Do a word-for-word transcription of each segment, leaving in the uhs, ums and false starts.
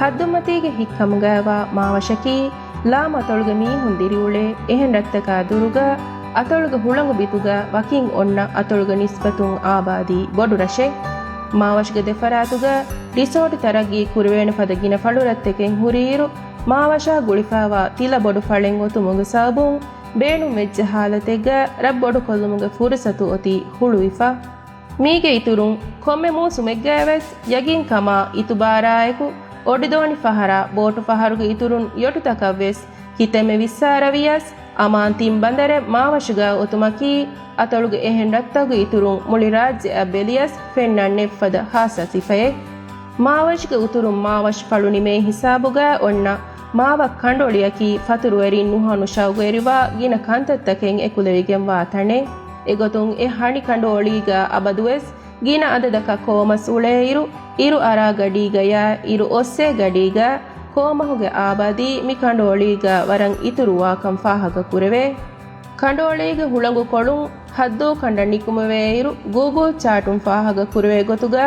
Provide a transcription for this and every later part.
ހައްދުމަތީގެ ހިތްކަމުގައިވާ މާވަށަކީ ލާމަތޮޅުގެ މީހުން ދިރިއުޅޭ އެހެން ރަށްތަކާ ދުރުގަ އަތޮޅުގެ ހުޅަނގު ބިތުގަ ވަކިން އޮންނަ އަތޮޅުގެ ނިސްބަތުން އާބާދީ ބޮޑު ރަށެއް. މާވަށުގެ ދެފަރާތުގަ ރިސޯޓް ތަރައްގީ ކުރެވޭނެ ފަދަ ގިނަ ފަޅުރަށްތަކެއް ހުރިއިރު، މާވަށާ ގުޅިފައިވާ ތިލަ ބޮޑު ފަޅެއް އޮތުމުގެ ސަބަބުން، ބޭނުންވެއްޖެ ހާލަތެއްގަ ރަށް ބޮޑުކޮށްލުމުގެ ފުރުސަތު އޮތީ ހުޅުވިފަ. މީގެ އިތުރުން ކޮންމެ މޫސުމެއްގައިވެސް ޔަގީންކަމާ އިތުބާރާއެކު އޮޑިދޯނި ފަހަރާ ބޯޓު ފަހަރުގެ އިތުރުން ޔޮޓުތަކަށްވެސް ކިތަންމެ ވިއްސާރަވިޔަސް، އަމާން ތިން ބަނދަރެއް މާވަށުގަ އޮތުމަކީ، އަތޮޅުގެ އެހެން ރަށްތަކުގެ އިތުރުން މުޅި ރާއްޖެއަށް ބެލިޔަސް ފެންނަން ނެތްފަދަ ހާއްސަ ސިފައެއް. މާވަށުގެ އުތުރުން މާވަށު ފަޅު ނިމޭ ހިސާބުގަ އޮންނަ މާވަށް ކަނޑުއޮޅިއަކީ ފަތުރުވެރިން ނުހަނު ޝައުގުވެރިވާ ގިނަ ކަންތައްތަކެއް އެކުލެވިގެންވާ ތަނެއް. އެގޮތުން އެ ހަނި ކަނޑުއޮޅީގަ އަބަދުވެސް ގިނަ އަދަދަކަށް ކޯމަސް އުޅޭއިރު، އިރު އަރާ ގަޑީގަޔާ އިރު އޮއްސޭ ގަޑީގަ ކޯމަހުގެ އާބާދީ މި ކަނޑުއޮޅީގަ ވަރަށް އިތުރުވާކަން ފާހަގަކުރެވޭ. ކަނޑުއޮޅީގެ ހުޅަނގު ކޮޅުން ހައްދޫ ކަނޑަށް ނިކުމެވޭއިރު، ގޫގުލް ޗާޓުން ފާހަގަކުރެވޭ ގޮތުގަ،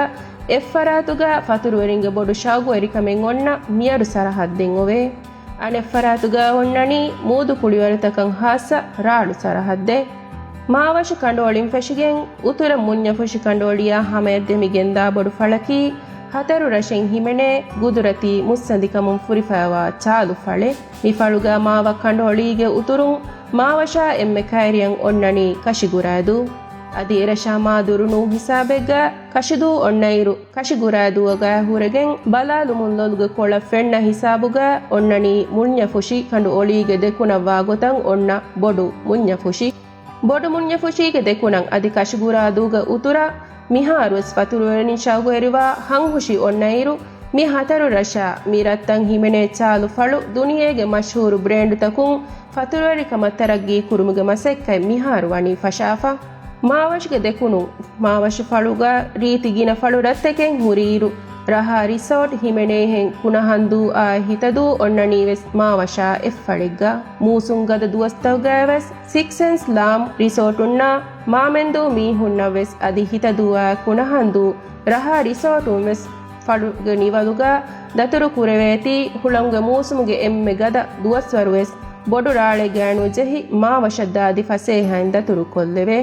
އެއްފަރާތުގަ ފަތުރުވެރިންގެ ބޮޑު ޝައުގުވެރިކަމެއް އޮންނަ މިޔަރު ސަރަހައްދެއް އޮވޭ. އަނެއްފަރާތުގަ އޮންނަނީ މޫދު ކުޅިވަރުތަކަށް ހާއްސަ ރާޅު ސަރަހައްދެއް. މާވަށު ކަނޑުއޮޅިން ފެށިގެން އުތުރަށް މުންޏަފުށި ކަނޑުއޮޅިއާ ހަމަޔަށް ދެމިގެންދާ ބޮޑު ފަޅަކީ، ހަތަރު ރަށެއް ހިމެނޭ ގުދުރަތީ މުއްސަނދިކަމުން ފުރިފައިވާ ޗާލު ފަޅެއް. މި ފަޅުގަ މާވަށު ކަނޑުއޮޅީގެ އުތުރުން މާވަށާ އެންމެ ކައިރިއަށް އޮންނަނީ ކަށިގުރާދޫ. އަދި އެރަށާ މާ ދުރު ނޫން ހިސާބެއްގަ ކަށިދޫ އޮންނައިރު، ކަށިގުރާދޫއަގައި ހުރެގެން ބަލާލުމުން ލޮލުގެ ކޮޅަށް ފެންނަ ހިސާބުގަ އޮންނަނީ މުންޏަފުށި ކަނޑުއޮޅީގެ ދެކުނަށްވާ ގޮތަށް އޮންނަ ބޮޑު މުންޏަފުށި. ބޮޑު މުންޏަފުށީގެ ދެކުނަށް އަދި ކަށިގުރާދޫގެ އުތުރަށް މިހާރުވެސް ފަތުރުވެރިން ޝައުގުވެރިވާ ހަންހުށި އޮންނައިރު، މި ހަތަރު ރަށާ މި ރަށްތައް ހިމެނޭ ޗާލު ފަޅު ދުނިޔޭގެ މަޝްހޫރު ބްރޭންޑުތަކުން ފަތުރުވެރިކަމަށް ތަރައްގީ ކުރުމުގެ މަސައްކަތް މިހާރު ވަނީ ފަށާފަ. މާވަށުގެ ދެކުނުން މާވަށު ފަޅުގަ ރީތި ގިނަ ފަޅު ރަށްތަކެއް ހުރިއިރު، ރަހާ ރިސޯޓް ހިމެނޭހެން ކުނަހަންދޫއާ ހިތަދޫ އޮންނަނީވެސް މާވަށާ އެއްފަޅެއްގަ. މޫސުން ގަދަ ދުވަސްތަކުގައިވެސް ސިކްސް ސެންސް ލާމް ރިސޯޓުންނާ މާމެންދޫ މީހުންނަށްވެސް އަދި ހިތަދޫއާ ކުނަހަންދޫ ރަހާ ރިސޯޓުންވެސް ފަޅުގެ ނިވަލުގަ ދަތުރު ކުރެވޭތީ، ހުޅަނގުގެ މޫސުމުގެ އެންމެ ގަދަ ދުވަސްވަރުވެސް ބޮޑު ރާޅެއްގައި ނުޖެހި މާވަށަށް ދާދި ފަސޭހައިން ދަތުރުކޮށްލެވޭ.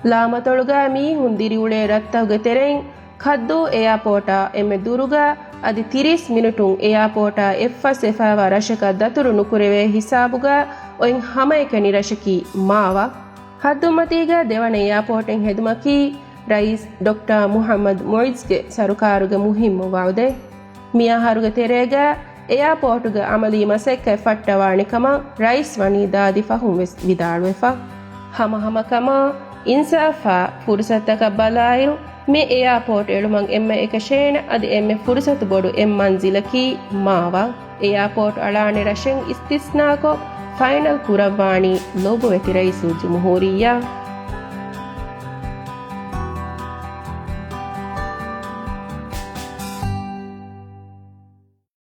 ލާމަތޮޅުގަ މީހުން ދިރިއުޅޭ ރަށްތަކުގެ ތެރެއިން ކައްދޫ އެއާޕޯޓާ އެންމެ ދުރުގަ އަދި ތިރީސް މިނިޓުން އެއާޕޯޓާ އެއްފަސް ވެފައިވާ ރަށަކަށް ދަތުރު ނުކުރެވޭ ހިސާބުގަ އޮތް ހަމައެކަނި ރަށަކީ މާވަށް. ހައްދުމަތީގަ ދެވަނަ އެއާޕޯޓެއް ހެދުމަކީ ރައީސް ޑޮކްޓާ މުހައްމަދު މުއިއްޒުގެ ސަރުކާރުގެ މުހިއްމު ވައުދެއް. މިއަހަރުގެ ތެރޭގަ އެއާޕޯޓުގެ އަމަލީ މަސައްކަތް ފައްޓަވާނެ ކަމަށް ރައީސް ވަނީ ދާދި ފަހުން ވެސް ވިދާޅުވެފަ. ހަމަހަމަކަމާ އިންސާފާ ފުރުސަތަކަށް ބަލާއިރު، މި އެއާޕޯޓް އެޅުމަށް އެންމެ އެކަށޭނެ އަދި އެންމެ ފުރުސަތު ބޮޑު އެއް މަންޒިލަކީ މާވަށް. އެއާޕޯޓް އަޅާނެ ރަށެއް އިސްތިސްނާކޮށް، ފައިނަލް ކުރައްވާނީ ލޮބުވެތި ރައީސުލްޖުމްހޫރިއްޔާ.